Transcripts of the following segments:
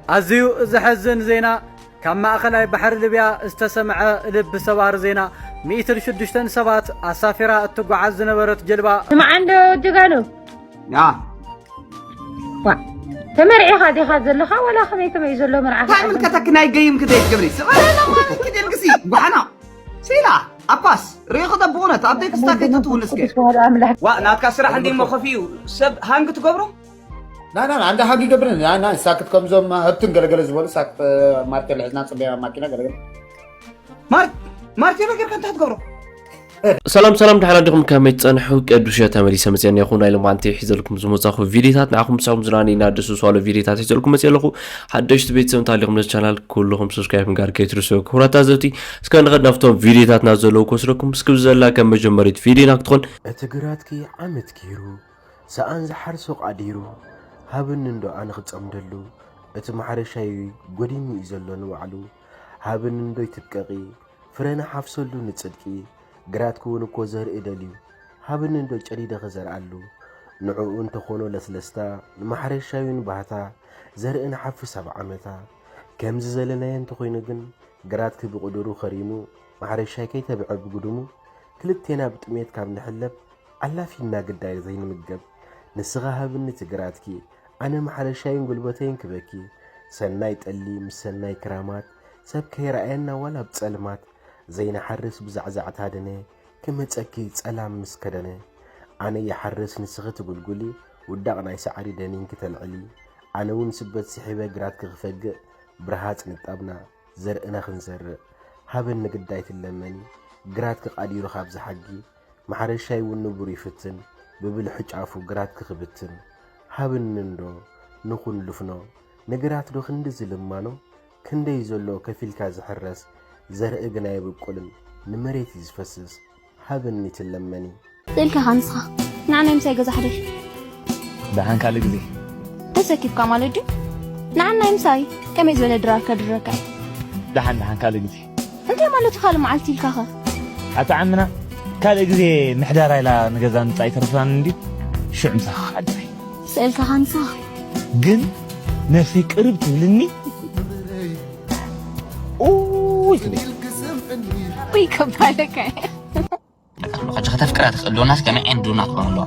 ኣዝዩ ዘሐዝን ዜና። ካብ ማእኸላይ ባሕሪ ሊብያ ዝተሰምዐ ልቢ ሰባሪ ዜና። ሚእትን ሽዱሽተን ሰባት ኣሳፊራ እትጓዓዝ ዝነበረት ጀልባ። ስማዕ እንዶ ጅጋኑ። ያ ዋ፣ ተመርዒኻ ዲኻ ዘለኻ? ወላ ከመይ ከመይ ዘሎ መርዓ? እንታይ ምልከተክ ናይ ገይም ክደይ ትገብሪ? ስቕ በለ፣ ኪድ ኢልክሲ ጓሓና። ሲላ ኣኳስ ሪኢኹ ዶ ብእውነት ኣብ ደይ ክስታ ከይትትውን እስከ። ኣምላኽ ዋ ናትካ ስራሕ እንዲ እሞ ከፊኡ ሰብ ሃንግ ትገብሮ። ና ና ና፣ እንዳ ሃግ ይገብርን ና ና ሳክት ከምዞም ህብትን ገለገለ ዝበሉ ሳክት ማርኬት ልሕዝና ጽበያ ማኪና ገለገለ ማር ማርቴሎ ጌርካ እንታይ ትገብሮ? ሰላም ሰላም፣ ደሓን ዲኹም? ከመይ ትጸንሑ? ቅዱስ እየ ተመሊሰ መጽአ ኣለኹ። ናይ ሎማዓንቲ ሒዘልኩም ዝመጻኹ ቪዲዮታት ንዓኹም ምሳኹም ዝናኒ ኢና ደስ ዝባሉ ቪዲዮታት ሒዘልኩም መጽአ ኣለኹ። ሓደሽቲ ቤተሰብ እንተሃሊኹም ነዚ ቻናል ኩልኹም ሰብስክራይብ ምግባር ከይትርስዑ ክቡራት ታዘብቲ። እስከ ንኸድ ናብቶም ቪዲዮታትና ዘለዉ ክወስደኩም። እስኪ ብዘላ ከም መጀመሪት ቪዲዮና ክትኾን። እቲ ግራትኪ ዓመት ገይሩ ሰኣን ዝሓርሶ ቃዲሩ፣ ሃብኒ እንዶ ኣነ ክጸምደሉ። እቲ ማሕረሻይ ጎዲኑ እዩ ዘሎ ንባዕሉ። ሃብኒ እንዶ ይትብቀቒ፣ ፍረ ንሓፍሰሉ ንጽድቂ። ግራትኪ እውን እኮ ዘርኢ ደልዩ፣ ሃብኒ እንዶ ጨዲደ ክዘርኣሉ። ንዕኡ እንተኾኖ ለስለስታ፣ ንማሕረሻይ እውን ባህታ፣ ዘርኢ ንሓፍስ ኣብ ዓመታ። ከምዚ ዘለናዮ እንተኾይኑ ግን፣ ግራትኪ ብቕዱሩ ከሪሙ፣ ማሕረሻይ ከይተብዐ ብጉድሙ። ክልቴና ብጥሜት ካብ ንሕለብ፣ ኣላፊና ግዳይ ዘይንምገብ። ንስኻ ሃብኒ እቲ ግራትኪ፣ ኣነ ማሕረሻይን ጉልበተይን ክበኪ። ሰናይ ጠሊ ምስ ሰናይ ክራማት፣ ሰብ ከይረኣየና ዋላ ኣብ ጸልማት። ዘይንሓርስ ብዛዕዛዕታ ደነ፣ ክመጸኪ ጸላም ምስ ከደነ። ኣነ ይሓርስ ንስኺ ትጉልጉሊ፣ ውዳቕ ናይ ሳዕሪ ደኒንኪ ተልዕሊ። ኣነ እውን ስበት ስሒበ ግራትኪ ክፈግእ፣ ብርሃጽ ንጣብና ዘርእና ክንዘርእ። ሃበኒ ግዳይ ትለመኒ፣ ግራትኪ ቃዲሩ ካብ ዝሓጊ። ማሕረሻይ እውን ንቡር ይፍትን፣ ብብልሒ ጫፉ ግራትኪ ክብትን። ሃብኒ እንዶ ንኹን ልፍኖ፣ ንግራት ዶ ክንድዚ ልማኖ? ክንደይ ዘሎ ከፊልካ ዝሕረስ፣ ዘርኢ ግና የብቁልን፣ ንመሬት እዩ ዝፈስስ። ሃብኒ ትለመኒ። ስእልካ ኻንስኻ ንዓናይ ምሳይ ገዛ ሓደሽ። ደሓን ካልእ ግዜ። ተሰኪፍካ ማለት ድዩ? ንዓናይ ምሳይ ከመይ ዝበለ ድራር ከድረካ እዩ? ደሓን ደሓን ካልእ ግዜ። እንታይ ማለት እዩ ካልእ መዓልቲ ኢልካ ኸ? ኣታ ዓምና ካልእ ግዜ ምሕዳራ ኢላ ንገዛ ምጻእ ኣይተርፋን እንድዩ። ሽዑ ምሳኻ ክዓድና እዩ። ስእልካ ኻንስኻ ግን ነፍሰይ ቅርብ ትብልኒ። ኡይ ትብል። ወይ ከባለካ ሕጂ ከተፍቅራ ትኽእል ዶናስ ከመይ ዓይነት ዶና ትኾን ኣለዋ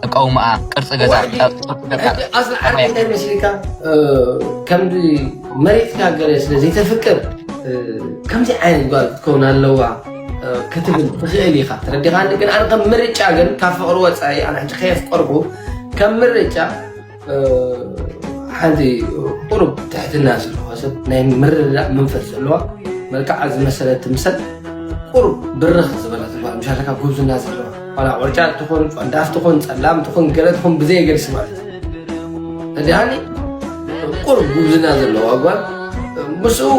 እቃውማኣ ቅርፂ ገዛ ኣስሊ ዓርኪ እንታይ መስልካ ከምዚ መሬትካ ገለ ስለ ዘይተፍቅር ከምዚ ዓይነት ጓል ክትከውን ኣለዋ ክትብል ትኽእል ኢኻ ተረዲኻኒ ግን ኣነ ከም ምርጫ ግን ካብ ፍቕሪ ወፃኢ ኣነ ሕጂ ከየፍቀርኩ ከም ምርጫ ሓንቲ ቁሩብ ትሕትና ዘለዋ ሰብ ናይ ምርዳእ መንፈስ ዘለዋ መልክዓ ዝመሰለት ትምሰል ቁሩብ ብርኽ ዝበለት ጓል ምሻለካ ጉብዝና ዘለዋ ዋላ ቆርጫ ትኾን ቆንዳፍ ትኾን ጸላም ትኾን ገለ ትኾን ብዘየገድስ ማለት ተዲሃኒ ቁሩብ ጉብዝና ዘለዋ ጓል ምስኡ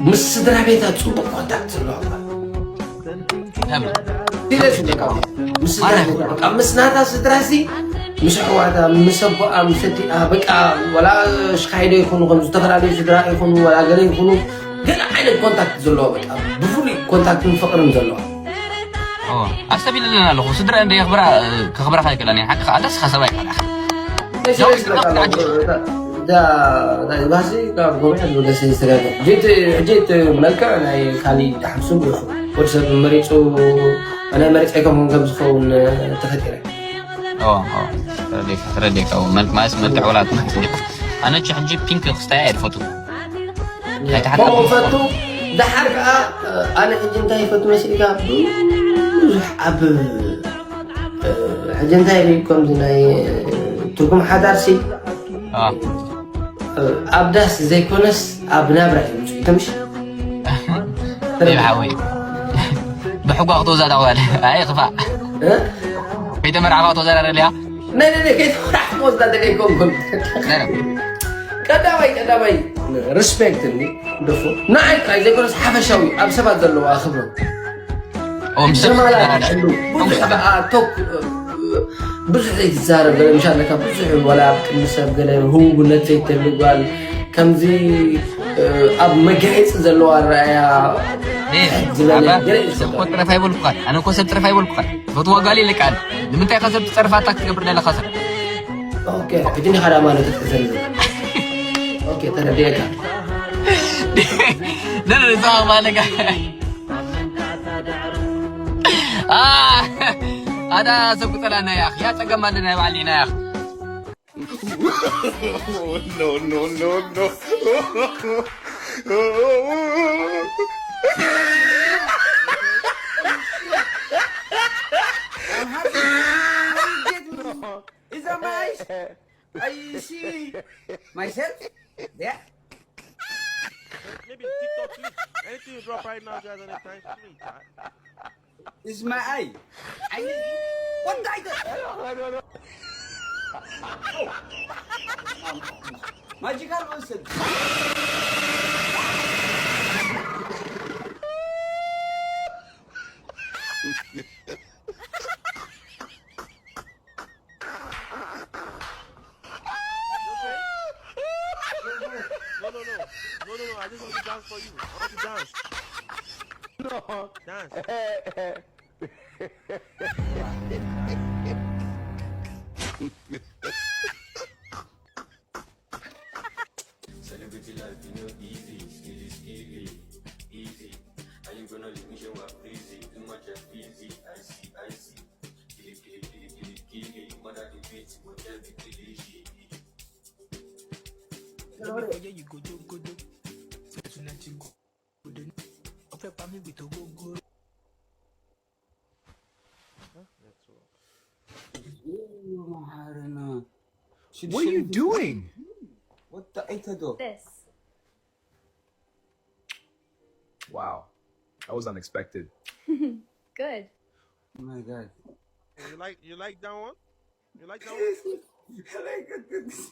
ምስ ስድራ ቤታ ጽቡቅ ኮንታክት ዘለዋ ጓል ተብል ሲሪየስ በቃ ምስ ስድራ ቤታ በቃ ምስ ናታ ስድራ ሲ ምስ ኣሕዋታ ምስ ኣቦኣ ምስ ኣዲኣ በቃ ወላ ሽካይዶ ይኹኑ ከም ዝተፈላለዩ ስድራ ይኹኑ ወላ ገለ ይኹኑ ገለ ዓይነት ኮንታክት ዘለዋ በቃ ብፍሉይ ኮንታክትን ፍቅርን ዘለዋ ኣስተቢል ኣለና ኣለኹ ስድራ እንደ የኽብራ ከኽብራ ከይክእለን ሓቂ ከዓ ደስ ከሰባ ይከላ ባሲ ካብ ጎብያ ዝወገሰ ዝተጋገ ጅት ጅት መልክዕ ናይ ካሊ ሓምሱም ይኹ ወዲ ሰብ መሪፁ ኣነ መሪፀ ኣይከምኹን ከም ዝኸውን ተፈጢረ ተረዴካ መልክ ማለት መልክዕ ወላ ኣነ ች ሕጂ ፒንክ ክስታይ ኣይድፈቱ ከምኡ ፈቱ ደሓር ከዓ ኣነ ሕጂ እንታይ ይፈቱ መሲልካ ብዙሕ ኣብ ሕጂ እንታይ ርኢ ከምዚ ናይ ትርጉም ሓዳር ሲ ኣብ ዳስ ዘይኮነስ ኣብ ናብራ እዩ ውፅኢቱ ምሽ ይብሓወይ ብሕጓ ክትወዛዳ ጓል ኣይ ክፋእ ከይተመርዓኻ ክትወዛዳ ደልያ ናይ ናይ ከይተመርዓኻ ክትወዛዳ ደልያ ይኮንኩን ቀዳማይ ቀዳማይ ሪስፔክት እኒ ደፎ ንዓይ ጥራይ ዘይኮነስ ሓፈሻዊ ኣብ ሰባት ዘለዋ ክብሮ ጀማላ ብዙሕ በቃ ቶክ ብዙሕ ዘይትዛረብ ገለ ምሻ ኣለካ ብዙሕ ወላ ኣብ ቅድሚ ሰብ ገለ ህውብነት ዘይትህሉ ጓል ከምዚ ኣብ መጋየፂ ዘለዋ ኣረኣያ ዝበለ ገለ እዩ ዝፈትዋ። ሰብ ጥረፍ ኣይበልኩኻን ኣነ እኮ ሰብ ጥረፍ ኣይበልኩኻን ፈትዋ ጓል ይልቃል ንምንታይ ከ ሰብ ትፀርፋታ ክትገብር ዘለካ ሰብ ኦኬ ሕጂ እንዲኻ ዳ ማለት ትሕዘኒ ተረዲእካ። ነነ ንስኻ ማለካ። ኣታ ሰብ ቁጠላና ያኽ። ያ ጸገም ኣለና ባዕሊና ያኽ። No, no, no, no. Is that my eyes? I see myself there. Maybe TikTok too. Anything you drop right now, guys, on the time screen. Is my eye. I what the I don't know. Magical monster. No, no, no. No, no, no. I just want to dance for you. I want to dance. No. Dance. Celebrity life, you know, easy, skilly, skilly, easy. Are you gonna leave me show up easy? Too much of easy, I see, I see. Kill it, kill it, kill it, kill it, kill it. Mother the beat, go tell the kill it, she. Oye, you go do go do. Tonight you go. Go do. Open for me with a go go. Oh, Maharana. What are you doing? What the I do? This. Wow. That was unexpected. Good. Oh my god. You like you like that one? You like that one? Like this.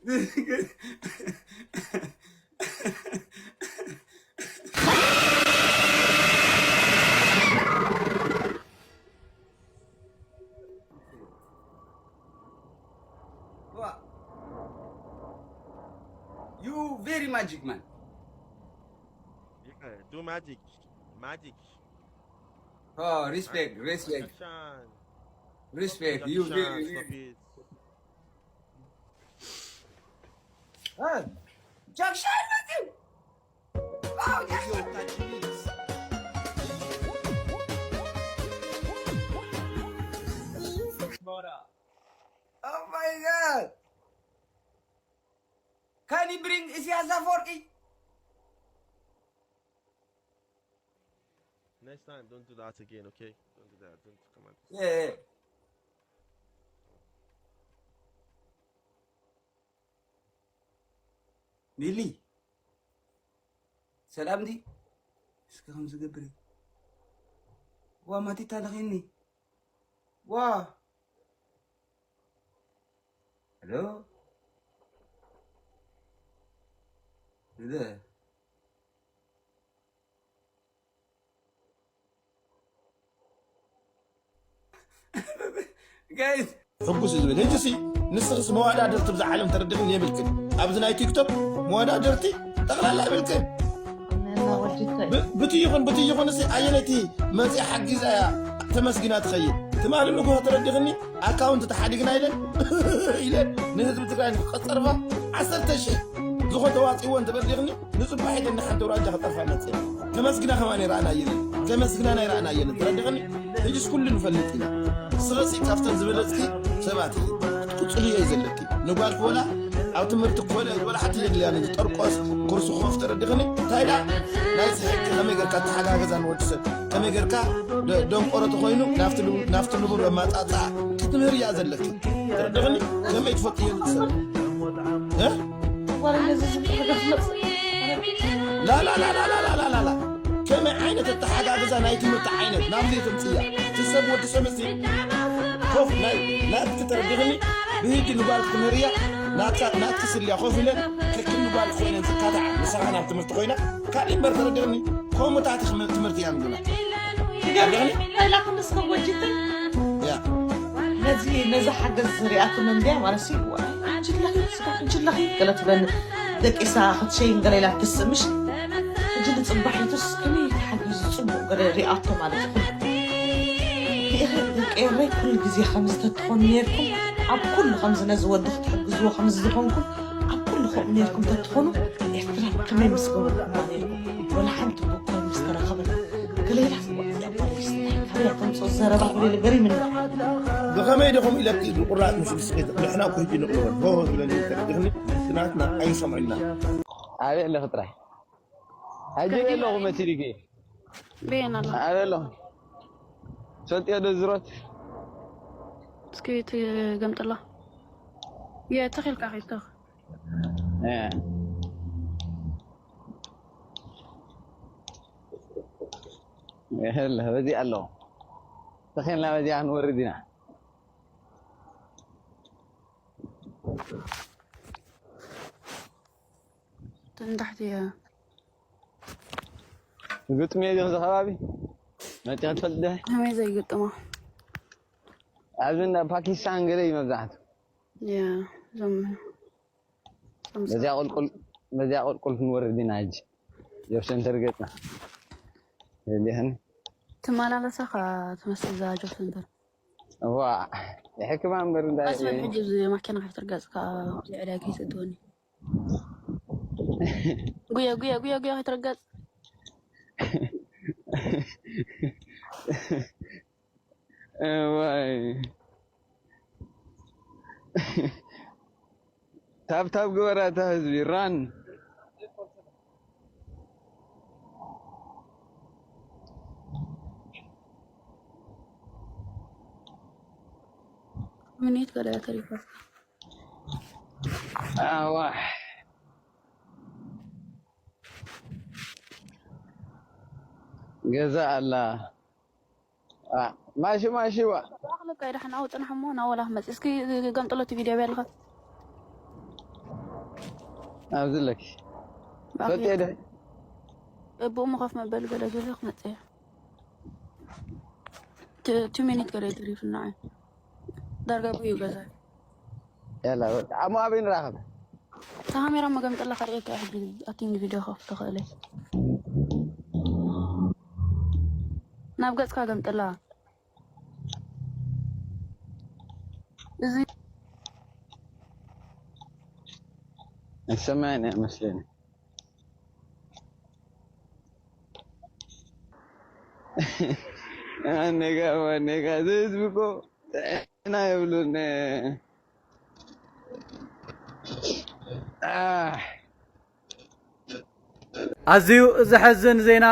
This is good. Wow. You very magic man. Yeah, do magic. Magic. Oh, respect, respect, Action. respect. You very, Action, very. Stop it. Ah, Jack Chan, Matthew. Oh, yes. Oh my God. Can you bring Isias Afwerki? Next time, don't do that again, okay? Don't do that. Don't come on. Yeah, yeah. ሚሊ ሰላም ዲ እስከ ከም ዝገብር እዩ። ዋ ማቲታ ለኺኒ ዋ ሄሎ ሄሎ ጋይስ ሕጉስ እዩ ዝብል። ሕጂ ሲ ንስኽስ መወዳድርቲ ብዛ ዓለም ተረዲኽን የብልክን። ኣብዚ ናይ ቲክቶክ መወዳድርቲ ጠቕላላ የብልክን። ብ- ብቲ ይኹን ብቲ ይኹን ሲ ኣየነይቲ መፂኣ ሓጊዛ እያ ተመስጊና ትኸይድ። ትማሊ ንግሆ ተረዲኽኒ ኣካውንት ተሓዲግና ኢለን ኢለን ንህዝቢ ትግራይ ንክቐፀርፋ ዓሰርተ ሽሕ ዝኾን ተዋፂእዎ እንተበዲኽኒ ንፅባሒት እንደ ሓንቲ ኣውራጃ ክጠርፋ መፅእ። ተመስግና ከማን ይረኣና የለን። ተመስግናና ይረኣና የለን። ተረድእኒ? ሕጅስ ኩሉ ንፈልጥ ኢና። ንስኽሲ ካብተን ዝበለፅኪ ሰባት ኢኺ። ክትቅፅልዮ እዩ ዘለኪ። ንጓል ክወላ ኣብ ትምህርቲ ክወለ ዝበላ ሓቲ የድልያ ነዚ ጠርቆስ ኩርሲ ኮፍ ተረድእኒ? እንታይ ደኣ ናይዚ ሕጊ ከመይ ጌርካ ተሓጋገዛ ንወዲ ሰብ? ከመይ ጌርካ ደ- ደንቆሮ ተኾይኑ ናብቲ ን- ናብቲ ንቡር ኣማፃፅኣ ክትምህር እያ ዘለኪ። ተረድእኒ? ከመይ ትፈልጥዮ ንሰብ? እ? ጓል ነዚ ዝብልሕ ገፍለጥ ላላላላላላላላ ከመይ ዓይነት ኣተሓጋግዛ ናይ ትምህርቲ ዓይነት ናብዚ ተምፅያ ትሰብ ወዲ ሰብ እዚ ኮፍ ናይ ናብቲ ተረዲኽኒ ብህጂ ንጓል ክትምህርያ ናትካ ናትኪ ስልያ ኮፍ ኢለን ክክል ንጓል ኮይነን ዝካታዓ ንስኻ ናብ ትምህርቲ ኮይና ካሊእ እምበር ተረዲኽኒ ከምኡታት ትምህርቲ እያ ንብላ ትገርሚ ላይላ ክንስ ከጎጅትን ያ ነዚ ነዚ ሓገዝ ሪኣቶ መንድያ ማለት ሲ እንችለኺ ስራሕ እንችለኺ ገለ ትብለኒ ደቂሳ ክትሸይን ገለ ኢላ ትስምሽ ሕጂ ንፅባሒቱስ ከመይ ተሓጊዙ ፅቡቅ ገለ ሪኣቶ ማለት እዩ ሪኢኺ ደቂ ኤረይ ኩሉ ግዜ ከምዚ ተትኾኑ ነርኩም ኣብ ኩሉ ከምዚ ነዚ ወዲ ክትሕግዝዎ ከምዚ ዝኾንኩም ኣብ ኩሉ ከምኡ ነርኩም ተትኾኑ ኤርትራ ከመይ ምስ ገበርኩማ ነርኩም? ወላ ሓንቲ ብኮን ምስ ተረኸበ ገለይላስ ፖሊስ ካበይ ተምፅኦ ዘረባ ኩሉ ገሪምኒ። ብኸመይ ዲኹም ኢለኪ ብቁራፅ ምስ ንስኺ ንሕና እኮ ሕጂ ንቕልበን ሆ ዝለኒ ተረዲኽኒ። ናትና ኣይሰምዕና። ኣበይ ኣለኺ ጥራይ? ሕጂ ኣበይ ኣለኹ መሲልኪ? በየን ኣሎ ኣበይ ኣለኹ? ትፈልጥዮ ዶ ዝሮት? እስኪ ትገምጥሎ የተኺልካ ኺድካ እ። የለ በዚኣ ኣለኹ። ተኺልና በዚኣ ክንወርድ ኢና። ትንታሕቲ ግጥሚ እዩ እዚ ከባቢ መፂኻ ትፈልጥ ዶ? ከመይ ዘይግጥሞ ኣብዚ እንዳ ፓኪስታን ገለ እዩ መብዛሕትኡ። ያ እዞም እዞም በዚኣ ቁልቁል በዚኣ ቁልቁል ክንወርድ ኢና ሕጂ። ጆብ ሰንተር ገፅና። የሊኽን ትመላለሳ ኸ ትመስል እዛ ጆብ ሰንተር ዋ ይሕክማ እምበር እንታይ ቀስ በል ሕጂ እዚ ማኪና ከይትርገጽካ ልዕልያ ከይትእትወኒ ጉየ ጉየ ጉየ ጉየ ከይትርገጽ እዋይ ታብታብ ግበራ እታ ህዝቢ ራን ሚኒት ገለ ተሪፋ ኣዋ ገዛ ኣላ ኣ፣ ማሺ ማሺ ዋ ኣኽለካ ይድሕን ኣብኡ ጽናሕ እሞ ናብ ወላ ክመጽእ እስኪ ገምጥሎ እቲ ቪድዮ በልኻ ኣብዚ ኣለኪ ፈጥ የደ እብኡ ምኸፍ መበል ገለ ገለ ክመጽእ እየ ቱ ሚኒት ገለ ተሪፉና ዳርጋ ብኡ ገዛ ያላ በቃ ኣሞ ኣበይ ንራኸብ እታ ካሜራ መገምጠላ ከርእየካ ሕጂ ኣቲንግ ቪድዮ ከፍ ተኽእለ ናብ ገጽካ ገምጠላ እዚ ሰማይን መስለኒ ነጋ ነጋ እዚ ህዝቢ እኮ ጥዕና የብሉን። ኣዝዩ ዘሐዝን ዜና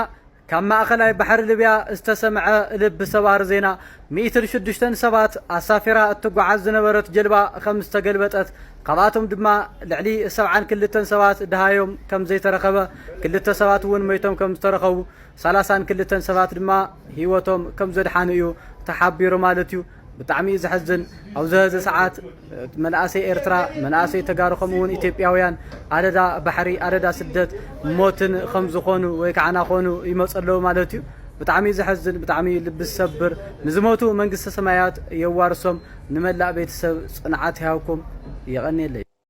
ካብ ማእኸላይ ባሕሪ ሊብያ ዝተሰምዐ ልቢ ሰባሪ ዜና። ሚእትን ሽዱሽተን ሰባት ኣሳፊራ እትጓዓዝ ዝነበረት ጀልባ ከም ዝተገልበጠት፣ ካብኣቶም ድማ ልዕሊ ሰብዓን ክልተን ሰባት ደሃዮም ከም ዘይተረኸበ፣ ክልተ ሰባት እውን መይቶም ከም ዝተረኸቡ፣ ሰላሳን ክልተን ሰባት ድማ ህይወቶም ከም ዘድሓኑ እዩ ተሓቢሩ ማለት እዩ። ብጣዕሚ እዩ ዘሕዝን። ኣብዚ ሕዚ ሰዓት መናእሰይ ኤርትራ፣ መናእሰይ ተጋሩ ከምኡ እውን ኢትዮጵያውያን ኣደዳ ባሕሪ፣ ኣደዳ ስደት፣ ሞትን ከም ዝኾኑ ወይ ከዓ ናኾኑ ይመፁ ኣለዉ ማለት እዩ። ብጣዕሚ እዩ ዘሕዝን፣ ብጣዕሚ እዩ ልቢ ዝሰብር። ንዝሞቱ መንግስተ ሰማያት የዋርሶም፣ ንመላእ ቤተሰብ ፅንዓት ይሃብኩም። የቐንየለይ።